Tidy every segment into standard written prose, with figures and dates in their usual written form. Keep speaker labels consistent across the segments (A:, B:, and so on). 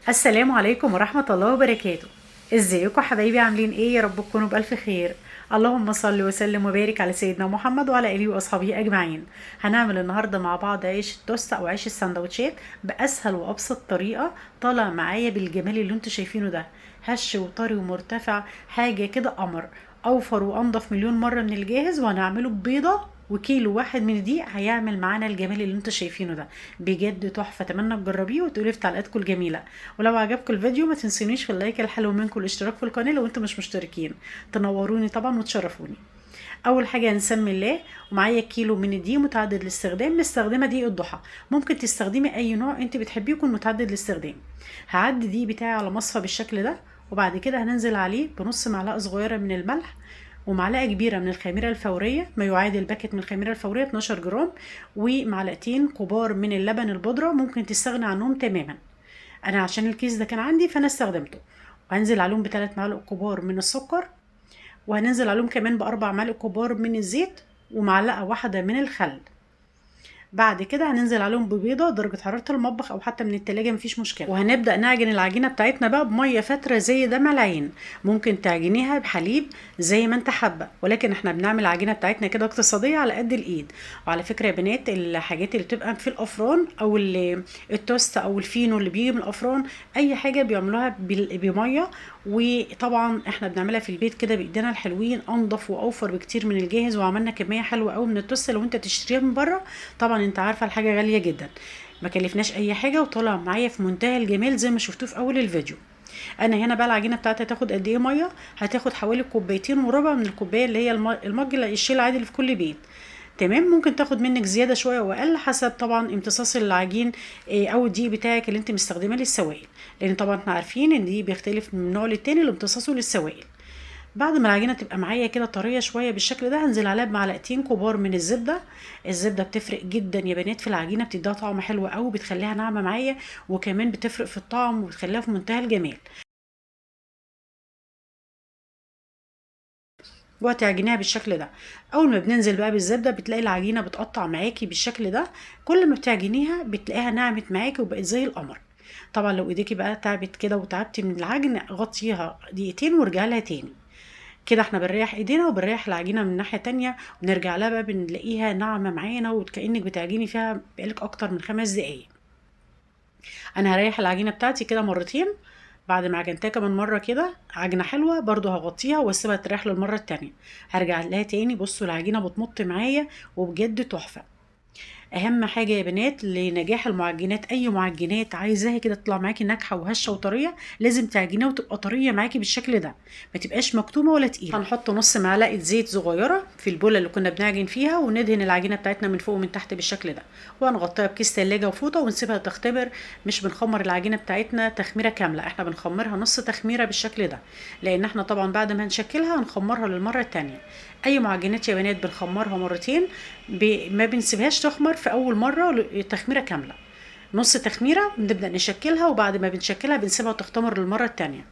A: السلام عليكم ورحمة الله وبركاته. ازيكم حبايبي، عاملين ايه؟ يا رب تكونوا بألف خير. اللهم صل وسلم وبارك على سيدنا محمد وعلى اله واصحابه اجمعين. هنعمل النهارده مع بعض عيش التوست او عيش السندوتشات باسهل وابسط طريقه، طالع معايا بالجمال اللي انتوا شايفينه ده، هش وطري ومرتفع، حاجة كده قمر، اوفر وانضف مليون مرة من الجاهز. وهنعمله ببيضه وكيلو واحد من دي هيعمل معانا الجمال اللي انتوا شايفينه ده، بجد تحفة. اتمنى تجربيه وتقولي في تعليقاتكم الجميلة. ولو عجبكم الفيديو ما تنسونيش في ال like الحلو منكم والاشتراك في القناة لو انتوا مش مشتركين، تنوروني طبعا وتشرفوني. اول حاجة هنسمي الله، ومعايا كيلو من الدقيق متعدد الاستخدام، مستخدمة دقيق الضحى، ممكن تستخدمي اي نوع انت بتحبيه يكون متعدد الاستخدام. هعدي الدقيق بتاعي على مصفى بالشكل ده، وبعد كده هننزل عليه بنص معلقه صغيرة من الملح ومعلقة كبيرة من الخميره الفورية، ما يعادل باكت من الخميره الفورية 12 جرام، ومعلقتين كبار من اللبن البودره، ممكن تستغنى عنهم تماما، انا عشان الكيس ده كان عندي فانا استخدمته. وهنزل عليهم بثلاث معالق كبار من السكر، وهننزل عليهم كمان باربع معالق كبار من الزيت، ومعلقة واحدة من الخل. بعد كده هننزل عليهم ببيضه درجه حرارة المطبخ او حتى من التلاجة مفيش مشكلة. وهنبدا نعجن العجينة بتاعتنا بقى بميه فترة زي دمع العين، ممكن تعجنيها بحليب زي ما انت حابة، ولكن احنا بنعمل العجينة بتاعتنا كده اقتصادية على قد الايد. وعلى فكرة يا بنات، الحاجات اللي بتبقى في الافران او التوست او الفينو اللي بيجي من الافران، اي حاجة بيعملوها بميه، وطبعا احنا بنعملها في البيت كده بايدينا الحلوين، انضف واوفر بكتير من الجاهز. وعملنا كمية حلوة قوي من التوست، لو انت تشتريها من بره طبعا انت عارفه الحاجة غالية جدا، ما كلفناش اي حاجة وطلع معايا في منتهى الجمال زي ما شفتوه في اول الفيديو. انا هنا بقى العجينة بتاعتي هتاخد قد ايه مية؟ هتاخد حوالي كوبايتين وربع من الكوباية اللي هي المج الشيل العادي اللي في كل بيت، تمام. ممكن تاخد منك زيادة شوية واقل حسب طبعا امتصاص العجين او الدقيق بتاعك اللي انت مستخدماه للسوائل، لان طبعا احنا عارفين ان الدقيق بيختلف من نوع للتاني لامتصاصه للسوائل. بعد ما العجينة تبقى معايا كده طرية شوية بالشكل ده، هنزل عليها بمعلقتين كبار من الزبدة. الزبدة بتفرق جدا يا بنات في العجينة، بتديها طعم حلو قوي، بتخليها ناعمة معايا، وكمان بتفرق في الطعم وبتخليها في منتهى الجمال. وهتعجنيها بالشكل ده. اول ما بننزل بقى بالزبده بتلاقي العجينة بتقطع معاكي بالشكل ده، كل ما بتعجنيها بتلاقيها نعمت معاكي وبقت زي القمر. طبعا لو ايديكي بقى تعبت كده وتعبتي من العجن، غطيها دقيقتين وارجعي لها تاني. كده احنا بنريح ايدينا وبنريح العجينة من ناحية تانية، ونرجع لها بقى بنلاقيها ناعمة معانا وكانك بتعجني فيها بقالك اكتر من 5 دقايق. انا هريح العجينة بتاعتي كده مرتين، بعد ما عجنتها كمان مرة كده عجنه حلوة برضو هغطيها واسيبها تريح للمرة التانية. هرجع لها تاني. بصوا العجينة بتمط معايا وبجد تحفة. اهم حاجة يا بنات لنجاح المعجنات، اي معجنات عايزاها كده تطلع معاكي ناجحة وهشه وطريه، لازم تعجنيها وتبقى طرية معاكي بالشكل ده، ما تبقاش مكتومة ولا تقيلة. هنحط نص معلقه زيت صغيرة في البوله اللي كنا بنعجن فيها، وندهن العجينة بتاعتنا من فوق ومن تحت بالشكل ده، وهنغطيها بكيس تلاجة وفوطه ونسيبها تختمر. مش بنخمر العجينة بتاعتنا تخميره كاملة، احنا بنخمرها نص تخميره بالشكل ده، لان احنا طبعا بعد ما هنشكلها هنخمرها للمرة التانية. اي معجنات يا بنات بنخمرها مرتين، ما بنسيبهاش تخمر في اول مرة تخميره كاملة، نص تخميره بنبدا نشكلها، وبعد ما بنشكلها بنسيبها تختمر للمرة التانية.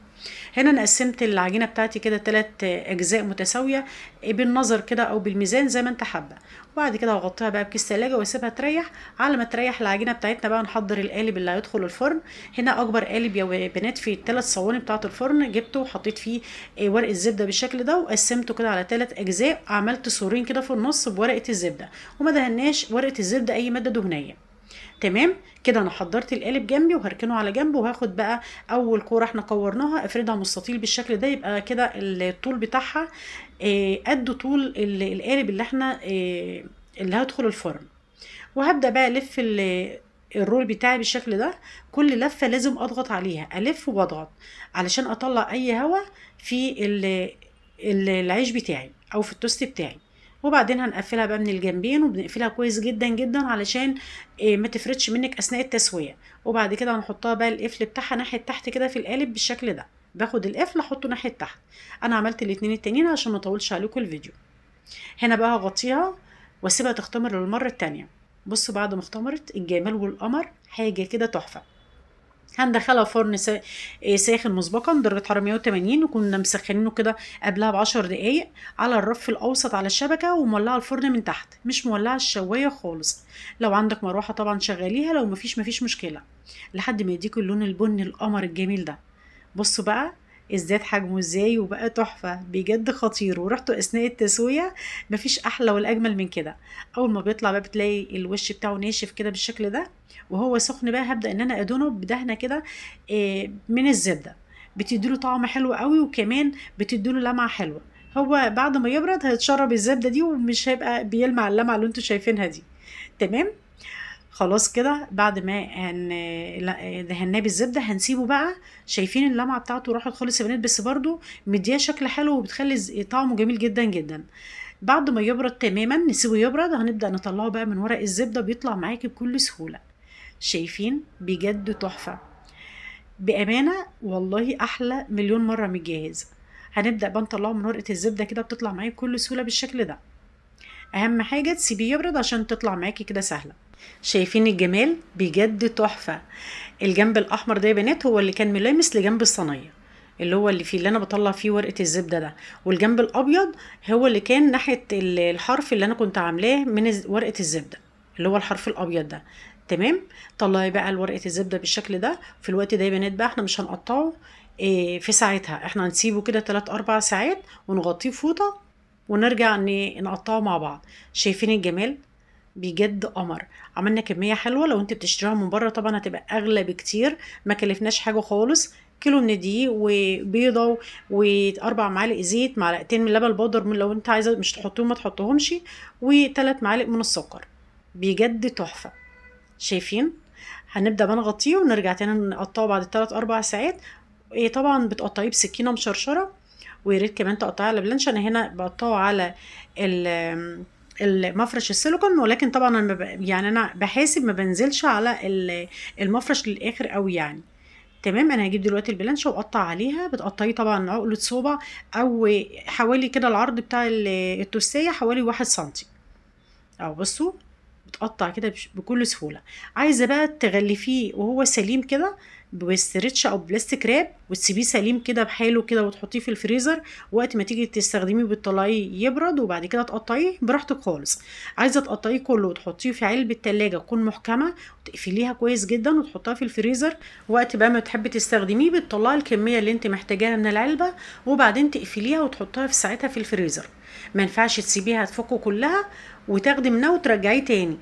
A: هنا انا قسمت العجينة بتاعتي كده 3 اجزاء متساوية بالنظر كده او بالميزان زي ما انت حابة، وبعد كده هغطيها بقى بكيس تلاجة واسيبها تريح. على ما تريح العجينة بتاعتنا بقى نحضر القالب اللي هيدخل الفرن. هنا اكبر قالب يا بنات في الثلاث صواني بتاعه الفرن جبته وحطيت فيه ورقة زبدة بالشكل ده، وقسمته كده على 3 اجزاء، عملت سورين كده في النص بورقه الزبدة، وما دهناش ورقة الزبدة اي مادة دهنية. تمام كده انا حضرت القالب جنبي وهركنه على جنب، وهاخد بقى اول كورة احنا كورناها افردها مستطيل بالشكل ده، يبقى كده الطول بتاعها قد طول القالب اللي احنا اللي هدخل الفرن. وهبدا بقى الف الرول بتاعي بالشكل ده، كل لفه لازم اضغط عليها، الف واضغط علشان اطلع اي هواء في العيش بتاعي او في التوست بتاعي. وبعدين هنقفلها بقى من الجنبين، وبنقفلها كويس جدا جدا علشان ما تفردش منك اثناء التسوية. وبعد كده هنحطها بقى القفل بتاعها ناحية تحت كده في القالب بالشكل ده، باخد القفل احطه ناحية تحت. انا عملت الاتنين التانيين عشان ما اطولش عليكم الفيديو. هنا بقى هغطيها واسيبها تختمر للمرة التانية. بصوا بعد ما اختمرت الجمال والقمر، حاجة كده تحفة. هندخلها فرن ساخن مسبقا درجه حرارة 180، وكنا مسخنينه كده قبلها ب10 دقايق على الرف الاوسط على الشبكة، ومولعه الفرن من تحت، مش مولعه الشوايه خالص. لو عندك مروحة طبعا شغليها، لو مفيش مشكلة، لحد ما يديك اللون البني القمر الجميل ده. بصوا بقى ازداد حجمه ازاي وبقى تحفة بجد خطير، وريحته اثناء التسوية مفيش احلى والاجمل من كده. اول ما بيطلع بقى بتلاقي الوش بتاعه ناشف كده بالشكل ده، وهو سخن بقى هبدا ان انا ادهنه بدهنه كده من الزبدة، بتديله طعم حلو قوي، وكمان بتديله لمعة حلوة. هو بعد ما يبرد هيتشرب الزبدة دي ومش هيبقى بيلمع اللمعة اللي انتوا شايفينها دي. تمام خلاص كده بعد ما دهناه بالزبده هنسيبه بقى. شايفين اللمعة بتاعته راحت خالص يا بنات، بس برده مدياه شكل حلو وبتخلي طعمه جميل جدا جدا. بعد ما يبرد تماما نسيبه يبرد، هنبدا نطلعه بقى من ورق الزبدة، بيطلع معاكي بكل سهولة. شايفين بجد تحفة بامانه والله، احلى مليون مرة من الجاهز. هنبدا بقى نطلعه من ورقة الزبدة كده، بتطلع معاكي بكل سهولة بالشكل ده. اهم حاجة تسيبيه يبرد عشان تطلع معاكي كده سهلة. شايفين الجمال بجد تحفة. الجنب الاحمر ده يا بنات هو اللي كان ملامس لجنب الصينية، اللي هو اللي فيه اللي انا بطلع فيه ورقة الزبدة ده، والجنب الابيض هو اللي كان ناحية الحرف اللي انا كنت عاملاه من ورقة الزبدة، اللي هو الحرف الابيض ده. تمام طلعي بقى ورقة الزبدة بالشكل ده. في الوقت ده يا بنات بقى احنا مش هنقطعه في ساعتها، احنا هنسيبه كده 3-4 ساعات ونغطيه فوطه ونرجع نقطعه مع بعض. شايفين الجمال بجد قمر. عملنا كمية حلوة، لو انت بتشتريها من بره طبعا هتبقى اغلى بكتير، ما كلفناش حاجة خالص. كيلو من الدقيق وبيضه و4 معالق زيت، معلقتين من لبن بودر، من لو انت عايزه مش تحطيهم ما تحطهمش، و3 معالق من السكر. بجد تحفة. شايفين هنبدا بقى نغطيه ونرجع تاني نقطعه بعد 3-4 ساعات. طبعا بتقطعيه بسكينة مشرشره، ويا ريت كمان تقطعيه على بلانش. انا هنا بقطعه على المفرش السيليكون، ولكن طبعا انا يعني انا بحاسب ما بنزلش على المفرش للاخر قوي يعني. تمام انا هجيب دلوقتي البلانشه واقطع عليها. بتقطعيه طبعا عقله صوبع او حوالي كده العرض بتاع التوستيه حوالي 1 سنتي اهو. بصوا بتقطع كده بكل سهولة. عايزه بقى تغلفيه وهو سليم كده ب stretch او plastic wrap، وتسيبيه سليم كده بحاله كده، وتحطيه في الفريزر. وقت ما تيجي تستخدميه بتطلعيه يبرد، وبعد كده تقطعيه براحتك خالص. عايزه تقطعيه كله وتحطيه في علبة تلاجة تكون محكمة وتقفليها كويس جدا وتحطيها في الفريزر. وقت بقى ما تحبي تستخدميه بتطلعي الكمية اللي انت محتاجاها من العلبة، وبعدين تقفليها وتحطيها في ساعتها في الفريزر. ما ينفعش تسيبيها تفكه كلها وتاخدي منها وترجعيه تاني،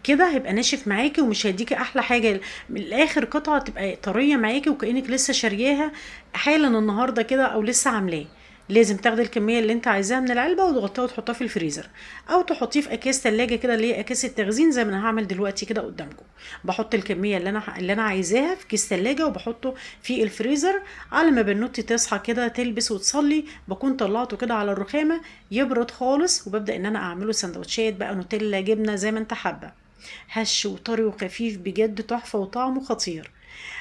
A: كده هيبقى ناشف معاكي ومش هيديكي احلى حاجة. من الاخر قطعه تبقى طرية معاكي وكانك لسه شارياها حالا النهارده كده او لسه عاملاه. لازم تاخدي الكمية اللي انت عايزاها من العلبة وتغطيها وتحطها في الفريزر، او تحطيه في اكياس تلاجة كده اللي هي اكياس التخزين زي ما انا هعمل دلوقتي كده قدامكم. بحط الكمية اللي انا عايزاها في كيس تلاجة وبحطه في الفريزر. على ما بنوتي تصحى كده تلبس وتصلي بكون طلعته كده على الرخامه يبرد خالص، وببدا ان انا اعمله سندوتشات بقى نوتيلا جبنه زي ما انت حابة. هش وطري وخفيف بجد تحفة وطعمه خطير.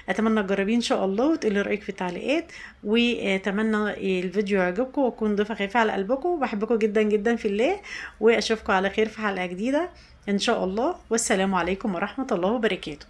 A: اتمنى تجربيه ان شاء الله وتقولي رايك في التعليقات، واتمنى الفيديو يعجبكم واكون ضيفه خفيفة على قلبكم. بحبكم جدا جدا في الله، واشوفكم على خير في حلقة جديدة ان شاء الله. والسلام عليكم ورحمة الله وبركاته.